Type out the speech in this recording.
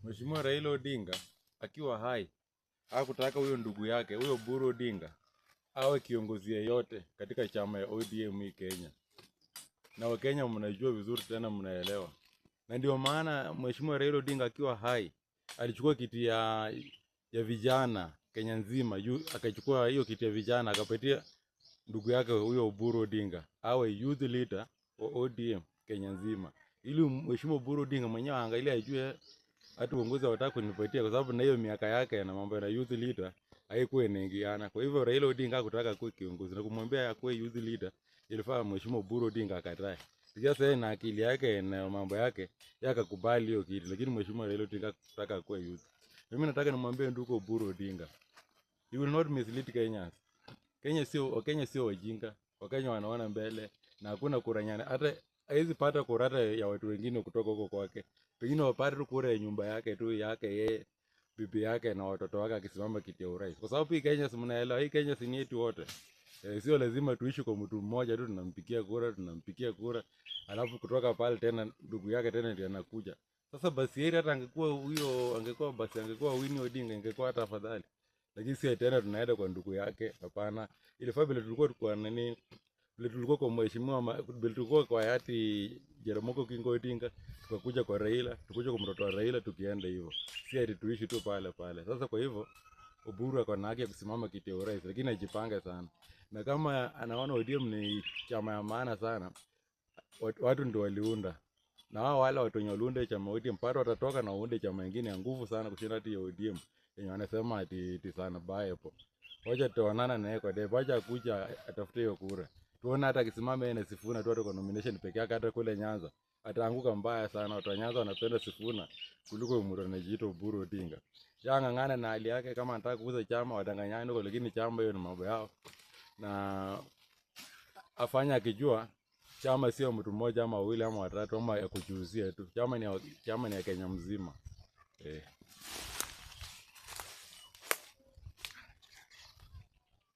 Mheshimiwa Raila Odinga akiwa hai hakutaka huyo ndugu yake huyo Oburu Odinga awe kiongozi yeyote katika chama ya ODM hii Kenya. Na Wakenya mnajua vizuri tena mnaelewa. Na ndio maana Mheshimiwa Raila Odinga akiwa hai alichukua kiti ya vijana Kenya nzima, akachukua hiyo kiti ya vijana akapatia ndugu yake huyo Oburu Odinga awe youth leader wa ODM Kenya nzima, ili Mheshimiwa Oburu Odinga mwenyewe aangalie, ajue hata uongozi hawataka kunipatia kwa sababu na hiyo miaka yake na mambo ya youth leader haikuwa inaingiana. Kwa hivyo Raila Odinga hakutaka kuwa kiongozi na kumwambia akuwe youth leader, ilifaa Mheshimiwa Oburu Odinga akatae. Sasa yeye na akili yake na mambo yake yakakubali hiyo kitu, lakini Mheshimiwa Raila Odinga hakutaka kuwa youth. Mimi nataka nimwambie ndugu Oburu Odinga, you will not mislead Kenyans. Kenya sio, Wakenya sio wajinga. Wakenya wanaona mbele na hakuna kura nyana. Hata haizi pata kura hata ya watu wengine kutoka huko kwake. Pengine wapate tu kura ya nyumba yake tu yake yeye, bibi yake na watoto wake akisimama kiti ya urais. Kwa sababu hii Kenya si mnaelewa, hii Kenya si ni yetu wote. Sio lazima tuishi kwa mtu mmoja tu, tunampigia kura, tunampigia kura, alafu kutoka pale tena ndugu yake tena ndiye anakuja. Sasa basi heri hata angekuwa huyo, angekuwa basi angekuwa Winnie Odinga, ingekuwa hata afadhali. Lakini si tena tunaenda kwa ndugu yake, hapana. Ilifaa vile tulikuwa kwa nani, vile tulikuwa kwa mheshimiwa, vile tulikuwa kwa hayati Jaramogi Oginga Odinga, tukakuja kwa Raila, tukakuja kwa mtoto wa Raila, tukienda hivyo. Si ati tuishi tu pale pale. Sasa kwa hivyo Oburu ako na haki ya kusimama kiti ya urais, lakini ajipange sana. Na kama anaona ODM ni chama ya maana sana, watu ndio waliunda. Na wao wale watu wenye waliunda chama ODM bado watatoka na waunde chama kingine ya nguvu sana kushinda hata ODM yenye wanasema ati sana baepo. Wacha tuonana naye kwa debe, wacha kuja atafute hiyo kura. Tuone hata akisimama yeye na Sifuna tu hata kwa nomination peke yake, hata kule Nyanza ataanguka mbaya sana. Watu wa Nyanza wanapenda Sifuna kuliko mtu anajiita Oburu Odinga. Yang'ang'ana na hali yake, kama anataka kuuza chama wadanganyane huko, lakini chama hiyo ni mambo yao, na afanye akijua chama sio mtu mmoja ama wawili ama watatu ama ya kujiuzia tu. Chama ni ya Kenya mzima.